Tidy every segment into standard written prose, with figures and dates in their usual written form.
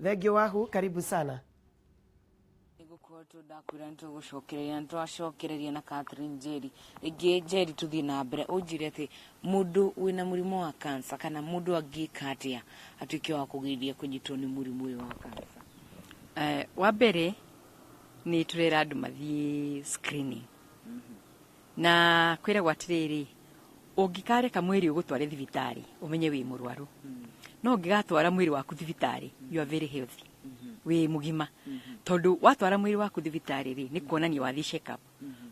Thank you Wahu, karibu sana. Nĩgũkorwo ndakwĩra nĩtũgũcokereria, nĩtwacokereria na Catherine Njeri rĩngĩ. Njeri, tũthiĩ na mbere, ũnjĩre atĩ mũndũ wĩna mũrimũ wa cancer kana mũndũ angĩka atĩa atuĩke wa kũgeithia kũnyitwo nĩ mũrimũ ũyũ wa cancer? Wa mbere nĩ tũrera andũ mathiĩ screening, na kwĩragwo atĩrĩrĩ, ũngĩkareka mwĩrĩ ũgũtware thibitarĩ, ũmenye wĩ mũrwaru, no ũngĩgatwara mwĩrĩ waku thibitarĩ, you are very healthy, wĩ mũgima, tondũ watwara mwĩrĩ waku thibitarĩ rĩ, nĩ kuonania wathiĩ check up.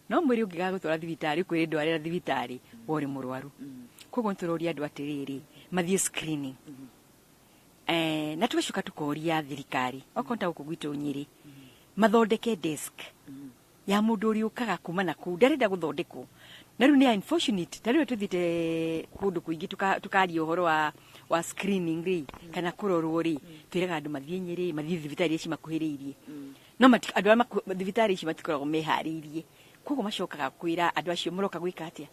No mwĩrĩ ũngĩgagũtwara thibitarĩ, ũkwĩrĩ ndwarĩra thibitarĩ, we ũrĩ mũrwaru. Koguo nĩ tũroria andũ atĩrĩrĩ, mathiĩ screening. Na tũgacoka tũkoria thirikari, okorwo ta gũkũ gwitũ Nyĩrĩ, mathondeke desk ya mũndũ ũrĩa ũkaga kuma na kũu ndarenda gũthondekwo. Na rĩu nĩ unfortunate, ta rĩu tũthiĩte kũndũ kũingĩ tũkaria ũhoro wa screening rĩ, kana kũrorwo rĩ, twĩraga andũ mathiĩ Nyĩrĩ, mathiĩ thibitarĩ ici makuhĩrĩirie, no andũ arĩa thibitarĩ ici matikoragwo meharĩirie, koguo macokaga kwĩra andũ acio mũroka gwĩka atĩa.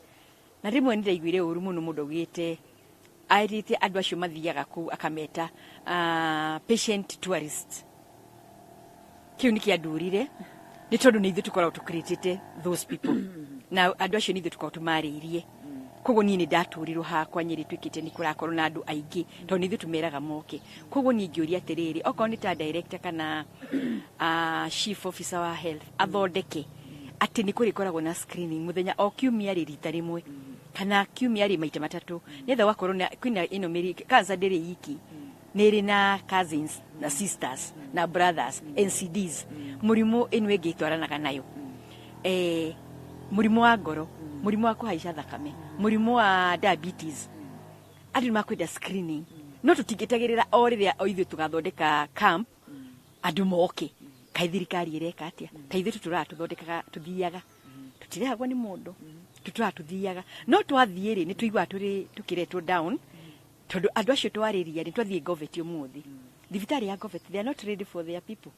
Na rĩmwe nĩ ndaiguire ũru mũno, mũndũ augĩte, aĩrĩte andũ acio mathiaga kũu akameta patient tourist. Kĩu nĩ kĩandurire, nĩ tondũ nĩ ithuĩ tũkoragwo tũkĩrĩtĩte those people, na andũ acio nĩ ithuĩ tũkoragwo tũmarĩirie. Koguo niĩ nĩ ndaturirwo hakwa Nyĩrĩ twĩkĩte nĩ kũrakorwo na andũ aingĩ, tondũ nĩ ithuĩ tũmeraga moke. Koguo niĩ ingĩũria atĩrĩrĩ, okorwo nĩ ta director kana chief officer wa health, athondeke atĩ nĩ kũrĩkoragwo na screening mũthenya o kiumia rĩ rita rĩmwe, kana kiumia rĩ maita matatũ, nĩgetha gwakorwo na kwĩna ĩno cancer ndĩrĩ iki, nĩ ĩrĩ na cousins na sisters na brothers, NCDs, mũrimũ ĩno ĩngĩ ĩtwaranaga nayo, mũrimũ wa ngoro, mũrimũ wa kũhaica thakame, mũrimũ wa diabetes. Andũ nĩ makwenda screening, no tũtingĩtagĩrĩra o rĩrĩa o ithuĩ tũgathondeka camp andũ moke. Kaĩ thirikari ĩreka atĩa? Ta ithuĩ tũtũraga tũthondekaga, tũthiaga, tũtirehagwo nĩ mũndũ, tũtũraga tũthiaga, no twathiĩ rĩ, nĩ tũiguaga tũrĩ tũkĩretwo down, tondũ andũ acio twarĩria. Nĩ twathiĩ Goveti ũmũthĩ, thibitarĩ ya Goveti, they are not ready for their people.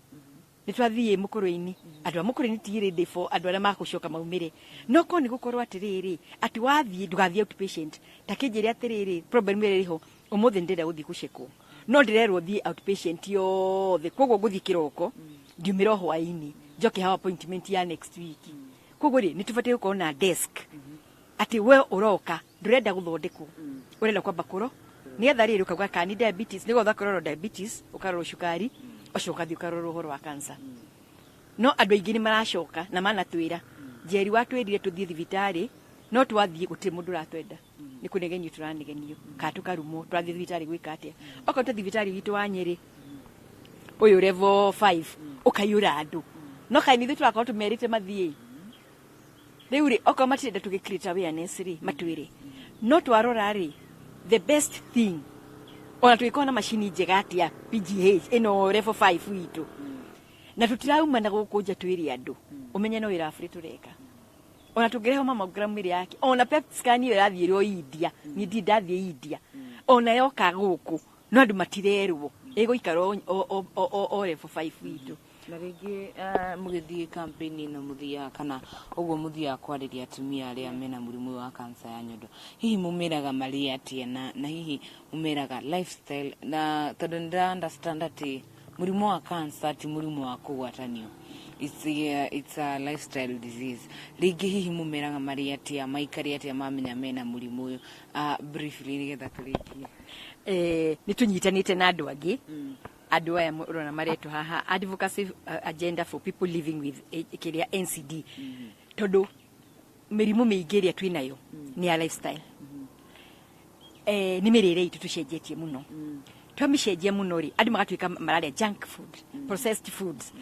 Nĩ twathiĩ Mũkũrũ-inĩ, andũ a Mũkũrũ-inĩ ti ready for andũ arĩa makũcoka maumĩre. No korwo nĩ gũkorwo atĩrĩrĩ, atĩ wathiĩ, ndũgathiĩ outpatient, ta kĩnjĩre atĩrĩrĩ, problem ĩrĩa ĩrĩho ũmũthĩ, nĩ ndĩrenda gũthiĩ gũcekwo, no ndĩrerwo thiĩ outpatient yothe, koguo ngũthiĩ kĩroko, ndiumĩra o hwaĩ-inĩ, njoke hao appointment ya next week. Koguo rĩ, nĩ tũbatiĩ gũkorwo na desk atĩ we ũroka, ndũrenda gũthondekwo, ũrenda kwamba kũro, nĩgetha rĩrĩ ũkauga kana nĩ diabetes, nĩgetha ũkarorwo diabetes, ũkarorwo cukari, ũcoka ũgathiĩ ũkarorwo ũhoro wa cancer. No andũ aingĩ nĩ maracoka na manatwĩra, "Njeri, watwĩrire tũthiĩ thibitarĩ, no twathiĩ gũtirĩ mũndũ ũratwenda, nĩ kũnegenio tũranegenio kana tũkarumwo. Tũrathiĩ thibitarĩ gwĩka atĩa?" Okorwo ta thibitarĩ witũ wa Nyĩrĩ ũyũ level 5 ũkaiyũra andũ, no kaĩ nĩ ithuĩ tũrakorwo tũmerĩte mathiĩ? Rĩu rĩ, okorwo matirenda tũgĩ create awareness rĩ, matwĩre. No twarora rĩ, the best thing, ona tũgĩkorwo na macini njega atĩa PGH ĩno level 5 witũ, na tũtirauma na gũkũ nja twĩre andũ, ũmenye no wĩra wa bũrĩ tũreka. Ona tũngĩrehwo mammogram ĩrĩa yake, ona PET scan ĩyo ĩrathiĩrwo India, niĩ ndirĩ ndathiĩ India, ona yoka gũkũ, no andũ matirerwo, ĩgũikara o level 5 witũ. Na rĩngĩ mũgĩthiĩ campaign ĩno mũthiaga, kana ũguo mũthiaga kwarĩria atumia arĩa mena mũrimũ wa cancer ya nyondo, hihi mũmeraga marĩe atĩa, na hihi mũmeraga lifestyle, na tondũ nĩ ndĩra understand atĩ mũrimũ wa cancer ti mũrimũ wa kũgwatanio, it's a lifestyle disease. Rĩngĩ hihi mũmeraga marĩe atĩa, maikare atĩa mamenya mena mũrimũ ũyũ? Briefly, nĩgetha tũrĩkie. Nĩ tũnyitanĩte na andũ angĩ, andũ aya ũrona maretwo haha Advocacy Agenda for People Living with kĩrĩa NCD, tondũ mĩrimũ mĩingĩ ĩrĩa twĩnayo nĩ ya lifestyle, nĩ mĩrĩre itũ tũcenjetie mũno. Twamĩcenjia mũno rĩ, andũ magatuĩka mararĩa junk food, processed foods,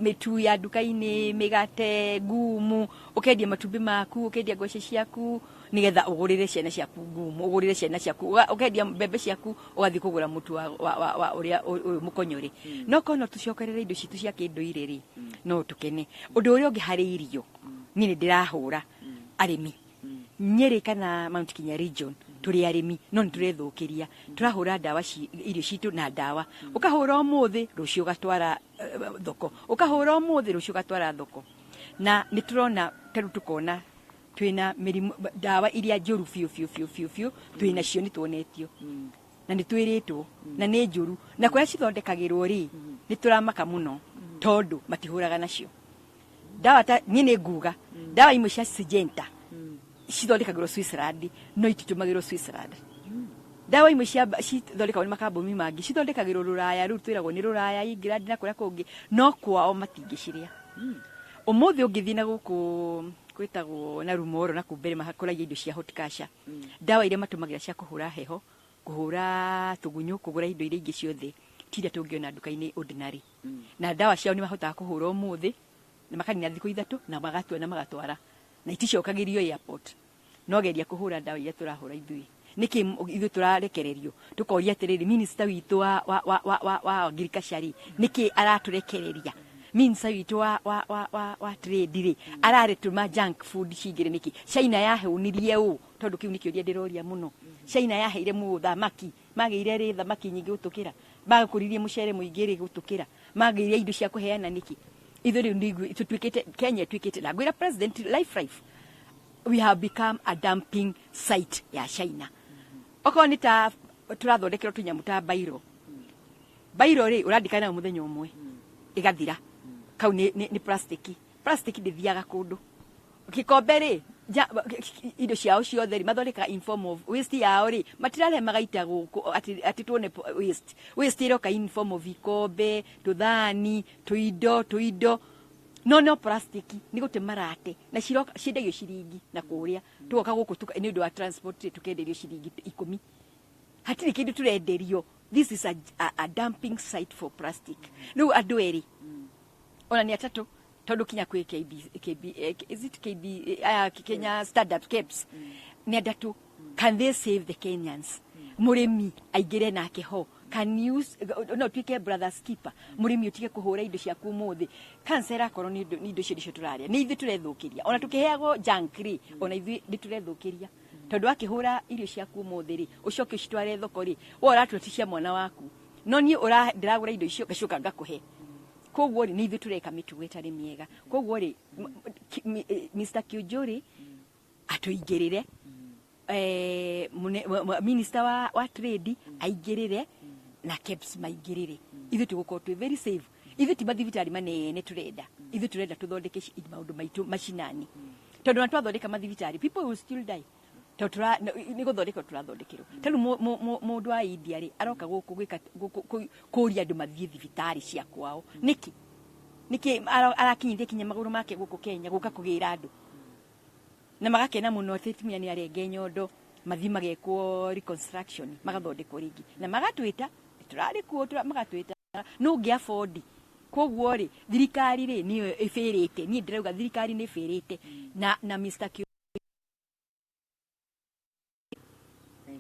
mĩtu ya nduka-inĩ, mĩgate ngumu, ũkendia matumbĩ maku, ũkendia ngwacĩ ciaku nĩgetha ũgũrĩre ciana ciaku ngumu, ũgũrĩre ciana ciaku, ũkendia mbembe ciaku, ũgathiĩ kũgũra mũtu wa ũrĩa ũyũ mũkonyore. No korwo no tũcokerere indo citũ cia kĩndũire rĩ, no tũkene. Ũndũ ũrĩa ũngĩ harĩ irio, niĩ nĩ ndĩrahũra arĩmi Nyĩrĩ kana Mount Kenya region, tũrĩ arĩmi, no nĩ tũrethũkĩria, tũrahũra ndawa irio citũ na ndawa, ũkahũra ũmũthĩ, rũciũ ũgatwara thoko, ũkahũra ũmũthĩ, rũciũ ũgatwara thoko, na nĩ tũrona ta rĩu tũkona twĩna mĩrimũ, ndawa iria njũru biũ biũ biũ biũ biũ twĩnacio, nĩ tuonetio. Na nĩ twĩrĩtwo na nĩ njũru, na kũrĩa cithondekagĩrwo rĩ, nĩ tũramaka mũno tondũ matihũraga nacio ndawa. Ta niĩ nĩ nguga ndawa imwe cia Syngenta cithondekagĩrwo Switzerland, no ititũmagĩrwo Switzerland. Ndawa imwe cia cithondekagwo nĩ makambuni mangĩ, cithondekagĩrwo rũraya, rĩu twĩragwo nĩ rũraya, England na kũrĩa kũngĩ, no kwao matingĩcirĩa. Ũmũthĩ ũngĩthiĩ na gũkũ gwĩtagwo na Rumoro na kũu mbere makũragia indo cia horticulture, ndawa iria matũmagĩra cia kũhũra heho, kũhũra tũgunyũ, kũgũra indo iria ingĩ ciothe, ti iria tũngĩona nduka-inĩ ordinary. Na ndawa ciao nĩ mahotaga kũhũra ũmũthĩ na makanina thikũ 3 na magatua na magatwara na iticokagĩrio airport. No geria kũhũra ndawa iria tũrahũra ithuĩ. Nĩkĩ ithuĩ tũrarekererio? Tũkoria atĩrĩrĩ, minister witũ wa agriculture rĩ, nĩkĩ aratũrekereria? Minister witũ wa trade rĩ, araretũma junk food cingĩre nĩkĩ? China yahũnirie ũ? Tondũ kĩu nĩ kĩũria ndĩroria mũno. China yaheire mũũ thamaki, magĩire rĩ thamaki nyingĩ gũtũkĩra? Magũkũririe mũcere mũingĩ rĩ gũtũkĩra? Magĩire indo cia kũheana nĩkĩ? Ithuĩ rĩu nĩ tũtuĩkĩte, Kenya ĩtuĩkĩte, na ngwĩra president life life, we have become a dumping site ya China. Okorwo nĩ ta tũrathondekerwo tũnyamũ ta bairo, bairo rĩ, ũrandĩka nayo mũthenya ũmwe ĩgathira. Kau nĩ plastic. Plastic ndĩthiaga kũndũ. Gĩkombe rĩ, indo ciao ciothe rĩ, mathondekaga in form of waste yao rĩ, matirarehe magaita gũkũ atĩ tuone waste. Waste ĩroka in form of ikombe, tũthani, tũindo tũindo, no plastic nĩ gũte marate na ciroka ciendagio ciringi na kũrĩa, tũgoka gũkũ nĩ ũndũ wa transport rĩ, tũkenderio ciringi 10. Hatirĩ kĩndũ tũrenderio. This is a dumping site for plastic. Rĩu andũ erĩ ona nĩ atatũ, tondũ kinya kwĩ KB, KB, is it KB, aya Kenya Standard KEBS nĩ atatũ. Can they save the Kenyans? Mũrĩmi aingĩre nake ho. Can you no tuĩke brothers keeper? Mũrĩmi ũtige kũhũra indo ciaku ũmũthĩ. Cancer ĩrakorwo nĩ indo icio nĩcio tũrarĩa, nĩ ithuĩ tũrethũkĩria. Ona tũkĩheagwo junk rĩ, ona ithuĩ nĩ tũrethũkĩria, tondũ wakĩhũra irio ciaku ũmũthĩ rĩ, ũcoke ũcitware thoko rĩ, we ũratua ti cia mwana waku, no niĩ ndĩragũra indo icio ngacoka ngakũhe. Koguo rĩ, nĩ ithuĩ tũreka mĩtugo ĩtarĩ mĩega. Koguo rĩ, Mr. Kiunjuri atũingĩrĩre, minister wa trade aingĩrĩre na KEBS maingĩrĩre, ithuĩ tũgũkorwo twĩ very safe. Ithuĩ ti mathibitarĩ manene tũrenda, ithuĩ tũrenda tũthondeke maũndũ maitũ macinani, tondũ ona twathondeka mathibitarĩ, people will still die, tondũ nĩ gũthondekerwo tũrathondekerwo. Ta rĩu mũndũ wa India rĩ, aroka gũkũ gwĩka kũria andũ mathiĩ thibitarĩ cia kwao nĩkĩ? Nĩkĩ arakinyithia kinya magũrũ make gũkũ Kenya gũka kũgĩra andũ na magakena mũno atĩ atumia nĩ arenge nyondo, mathiĩ magekwo reconstruction, magathondekwo rĩngĩ, na magatwĩta tũrarĩ kuo, magatwĩta no ũngĩ afford. Koguo rĩ, thirikari rĩ, nĩyo ĩbĩrĩte. Niĩ ndĩrauga thirikari nĩ ĩbĩrĩte na Mr. Q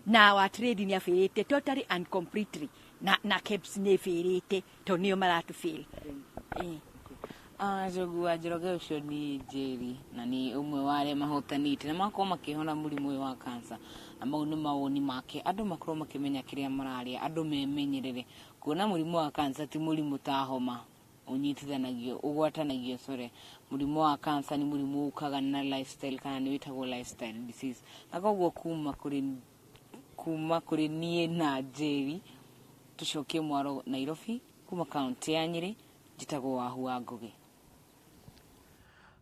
na wa trade nĩ abĩrĩte totally and completely, na KEBS nĩ ĩbĩrĩte tondũ nĩo maratũ fail. Njogu wa Njoroge, ũcio nĩ Njeri na nĩ ũmwe wa arĩa mahotanĩte na makorwo makĩhona mũrimũ ũyũ wa cancer, na mau nĩ mawoni make. Andũ makorwo makĩmenya kĩrĩa mararĩa, andũ memenyerere kuona mũrimũ wa cancer ti mũrimũ ta homa ũnyitithanagio, ũgwatanagio, sorry. Mũrimũ wa cancer nĩ mũrimũ ũkaga na lifestyle, kana nĩ wĩtagwo lifestyle disease. Na koguo kuma kũrĩ niĩ na Njeri, tũcokie mwaro Nairobi. Kuma kaunti ya Nyĩrĩ, njĩtagwo Wahu wa Ngũgĩ.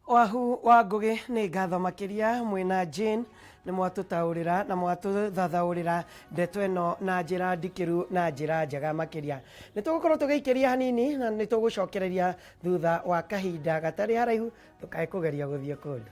Wahu wa Ngũgĩ, nĩ ngatho makĩria mwĩna Jane, nĩ mwatũtaũrĩra na mwatũthathaũrĩra ndeto ĩno na njĩra ndikĩru na njĩra njega makĩria. Nĩ tũgũkorwo tũgĩikĩria hanini na nĩ tũgũcokereria thutha wa kahinda gatarĩ haraihu. Ndũkae kũgeria gũthiĩ kũndũ.